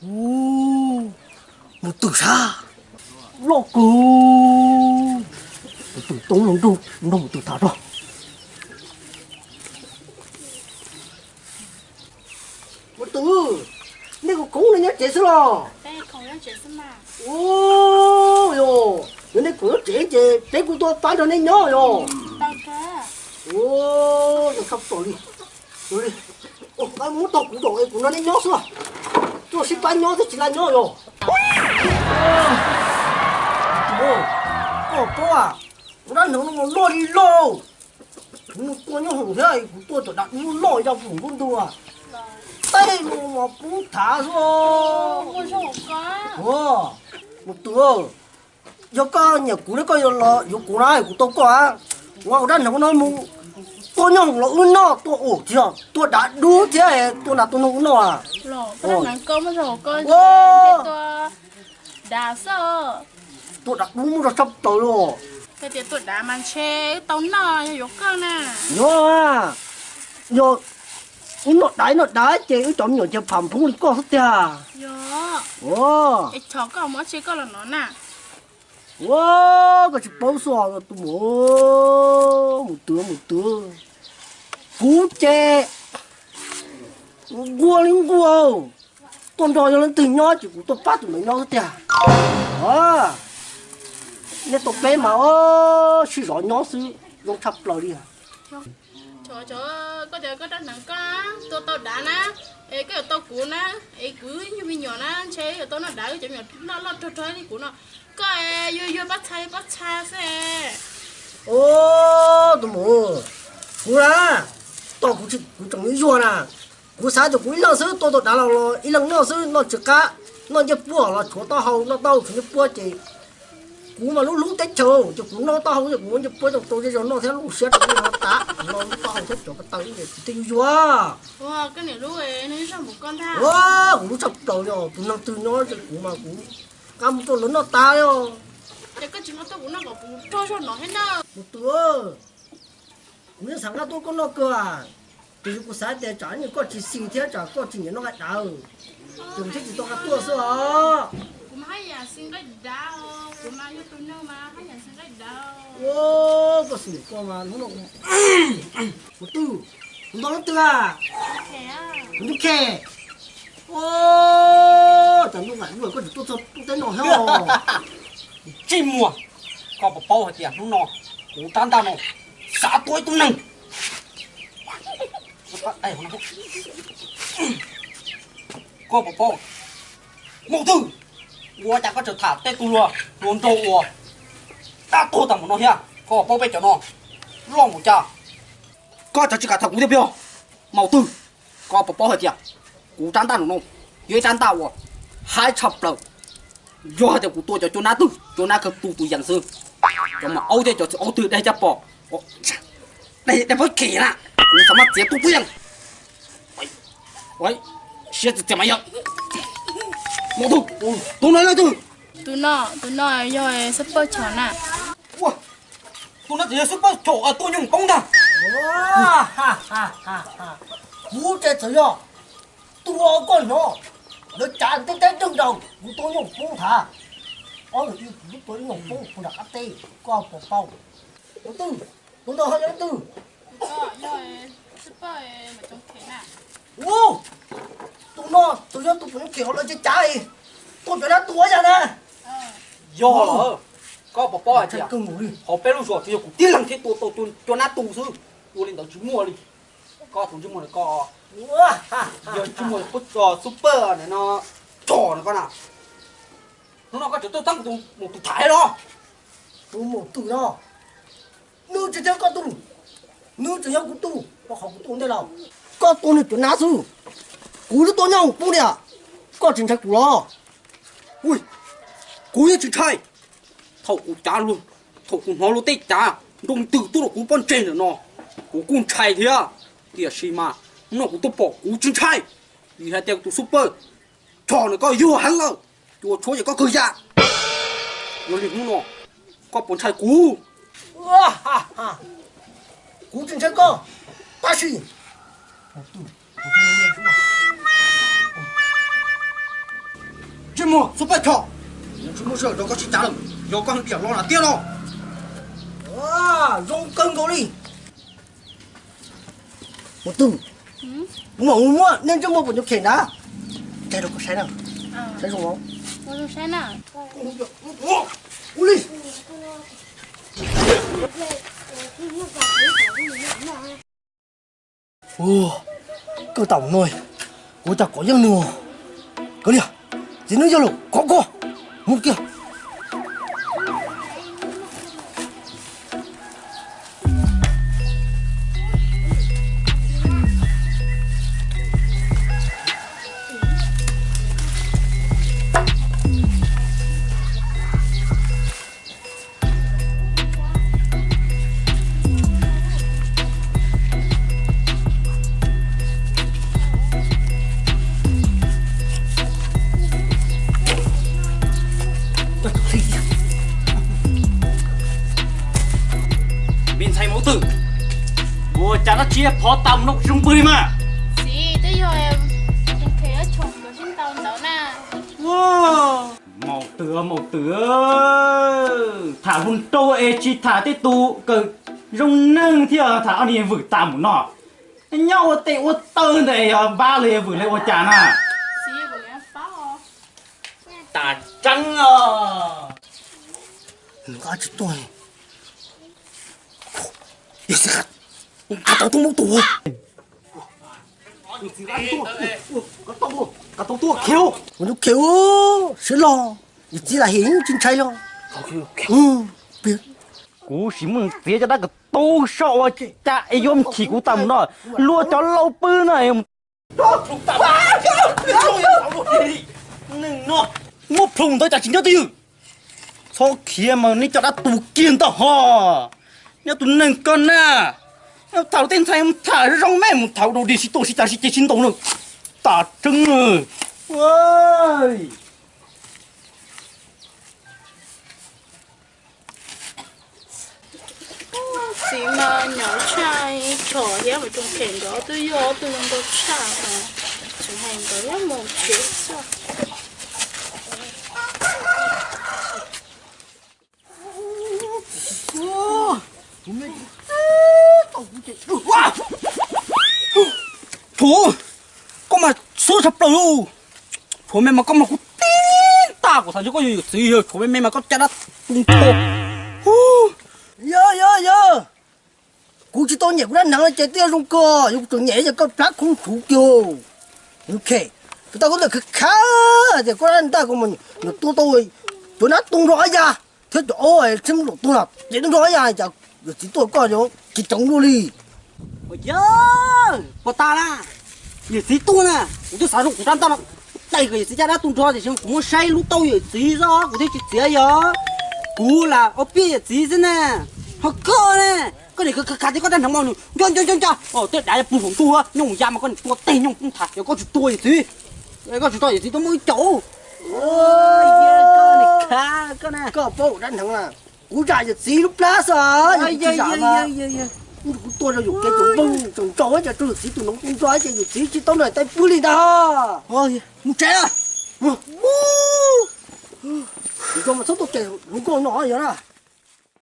Ub, mus twg sab, loj kawg. Mus twg toob los nrog, nrog mus twg tham rau. Mus twg, nej kuv khoom no nyob tsev xwb los? Ub, yog nej kuv nyob tsev ces peb kuj tuaj pab nrog nej nyob yog. Ub, tau li. Muab tau kuv zaum es kuv nrog nej nyob xwb. Tuaj sib pab nyob thiab tsis laj nyob yog. Koj paub, ua dab neeg no mas loj li loj. Kuv mus tua nyob hoom thiab kuv tua cov dav dub loj ya puag nruab ntug. Tej no mas poob thav xwb. Mus twg, yog koj nyiam kuv thiab koj yuav los yuav kuv na, kuv tau koj. Ua ua dab neeg no mus tua nyob hoom los wb noj, tua ub thiab tua dav dub thiab tua nas tua noog wb noj. Tua dav dub muaj zog tshaj plaws li. Yog, yog wb noj dav noj dav ces wb cov me nyuam ces pham phoob li koj xwb tiag. Ua, koj tsis paub xwb os tus muam. Mus twg mus twg, kuv ces nquag li nquag, tuaj nrog yog leej twg nyob ces kuv tuaj pab tus ntawd nyob xwb tiag. Nej tau peb mas sib zov nyob xwb zoo tshaj plaws li. Koj cov koj rab hneev koj tua tau dav na, es koj yuav tau kuv na, es kuv yug me nyuam na ntshe yuav tau noj dav, cov me nyuam loj loj rog rog li kuv no. Koj yuag yuag pab txha yuag pab txha xwb. Tus muam, kuv na, tau kuv tseem yuag na. Kuv xav tias kuv ib leeg xwb tua tau dav los los ib leeg noj xwb, noj tsis qab, noj ncej puab los tshuav taub hau, noj taub hau tshuav ncej puab ces kuv mas lub hlub teb chaws ces kuv noj taub hau ces kuv muab ncej puab coj tau zej zog noj thiab lub siab rau kuv no tas, kuv noj lub taub hau thiab cov ko taw ces kuv thiaj yuag yuag. Kuv lub tshaj plaws yog tus neeg twg nyob ces kuv mas kuv nqa mus rau lawv noj tas li os. Mus twg, kuv yeej xav nqa tuaj koj noj kawg, tiam sis kuv xav tias tsam ib ntsis koj tsis xis thiab tsam koj tsis nyiam noj nqaij dav, ces kuv thiaj tsis tau nqa tuaj xwb os. Koj xwm koj mas hnub no, mus twg, kuv nto leej twg a? Kuv ntuj khe. Tsam ntuj nqaim luaj koj tseem tuaj txog teb no thiab. Tsis muaj, koj puas paub hais tias hnub no kuv rab ntaj no xav tua ib tug neeg. Koj puas paub, maum twg, ua cas koj tseem tham tej tug hluas hluas nraug uas dab tuag tag npaum no thiab? Koj puas paub peb cov no loj npaum cas? Koj tseem tsis kam tham kuv thiab peb, maum twg, koj puas paub hais tias kuv rab ntaj no yog ib rab ntaj uas haib tshaj plaws. Yog hais tias kuv tua cov cua nab twg, cua nab kawg tu tus yees xwb. Cov maum aub thiab cov txiv aub twg dai caj pom, dai pab khem na, kuv txhob maj txiav tu tus yees. Siab txias txias mas yog. Maum twg, tus no leej twg? Tus no, tus no yog xab pawg chom na. Tus no tseem yog xab pawg chom tuaj nyob hoom poob ntag. Kuv ces txawm yog tus uas koj hnov lawv cav ntev ntev ntev nraud kuv tuaj nyob hoom poob ntag. Ob tug ib kuv tuaj nyob hoom poob puag nram qab teb, koj puas paub? Tus twg? Tus ntawd ho yog leej twg? Tus no txawm yog tus pom nyob khem hauv lawv cav cav tuaj cov nab tu yam na. Yog lawm, koj puas paub hais tias hauv peb lub zos tsuas yog kuv tib leeg thiaj tua tau cua nab tu xwb, ua li ntawd tsis muaj li. Koj tus ntsej muag no koj, yog ntsej muag xab pawg no, tso no koj na. Hnub no koj tseem tuaj txeeb tus maum twg tham los? Tus maum twg no, nws tsis yog koj tug, nws tseem yog kuv tug, rau qhov kuv tuaj ntej lawm. Koj tua nws cov nab xwb, kuv twb tuaj nyob hoom poob tiag, koj tsis ntshai kuv los? Ui, kuv yeej tsis ntshai. Thaum kuv cav luag, thaum kuv hnov luag tej cav nroo ntws tuaj rau kuv pob ntseg ntawm no, kuv kuj ntshai thiab. Tiam sis mas hnub no kuv tuaj pom kuv tsis ntshai, vim hais tias tus xab pawg chom no koj yuag heev lawm, cua tshuav ces koj kawg ya. Yog li hnub no koj puas ntshai kuv? Kuv tsis ntshai koj, tab sis Muag, xub paj chom, tsis muaj sij hawm rau koj sib cav lawm, yog koj diam los na tiag los. Zoo kawg nkaus li. Mus twg? Kuv mam mus muab nej ntsej muag pom nyuag khem na. Cais rau koj saib na. Saib zoo os. Ua li. Ua, kawg tam no, ua cas kov yeej nws. Kav liam, txiv neej yog lawm, kov koj mus kiag. Me ntxhais maum twg, ua cas dab tsi phov tau nplooj zoov pwg li mas? Txiv, twb yog Khe yuav tshoom nkawd sib ntaus ntawd na. Maum twg, maum twg, tham hluas nraug es tsis tham tej tus kawm zoo neeg thiab tham ob niag vwm tas mus no. Nyob ua tes ua taw ntawd yog npab li vwm li ua cas na? Tas tseeb os. Nqa tsis tuaj. Nqa tau tuaj muab tua. Nqa tau tuaj khiav. Ua tus khiav siab loj, yawm txiv lam hem tsis ntshai los. Kuv sim muab txiav cov dab kawm tu so ua cas es yuav mus chim kuv tas mus no. Luag cov laus pw no. Muab plhus ntawd cas tsis nyob twj ywm. Txhob khiav mas nej cov dab tu kiag ntag ho. Nyob tus neeg koj na, tham tej ntxhais tham zoo zoo, mej mus tham rau dig sib tuaj sib cav sib ceg sib ntaus no. Tas tseeb. Txiv mas nyuaj tshaj, tshom thiab mas tsoom phem nkawd twb yog ob tug zoo nkauj tshaj, tseem hais nkawd mus tsev xwb. Thuv, koj mas xub tshaj plaws lauj. Tshuav me mas koj mas kuv tib tag kuv xav ntshe koj yog yawm txiv, yog tshuav me me mas koj caj dab tu nrho. Yog yog yog, kuv tsis tau nyiam kuv dab hneev ces twb yog zoo koj, yog kuv tseem nyiam ces koj plab khoob thuv kiag. Ok, kuv tau koj ntawm khav khav tias koj dab ntaj kuv mas nyuam tua tau cov nab tu nrho ob yas thiab cov ob txhiab lum tuag ces tu nrho ob yas, cas yawm txiv tuaj koj ces ceev luaj li. Yog puas tas na, yawm txiv tuaj na, kuv twb xav zoo kuv rab ntaj no, tais kom yawm txiv caj dab tu nrho tiam sis kuv muab saib lub taub yawm txiv xwb kuv thiaj tsis txiav. Yog kuv lam ua piaj yawm txiv xwb na, ho koj ne, koj niam khav khav tias koj dab hneev mas nws nco nco nco nco, tej dav puv saum ntuj nyooj ya mas koj niam tua teg nyooj poob tham, yog koj tsis tua yawm txiv, koj tsis tua yawm txiv tuaj muaj ib caum. Koj paub dab hneev na, kuv zam yawm txiv lub plab xwb, yog kuv tsis zam mas kuv tuaj rau yus kev tseem nplooj tseem nrau cas rau yawm txiv tus noov tu nrho ces yawm txiv tsis tau noj tais pw li ntag. Mus tsev, mus, mus tsev, mus tsev, mus tsev,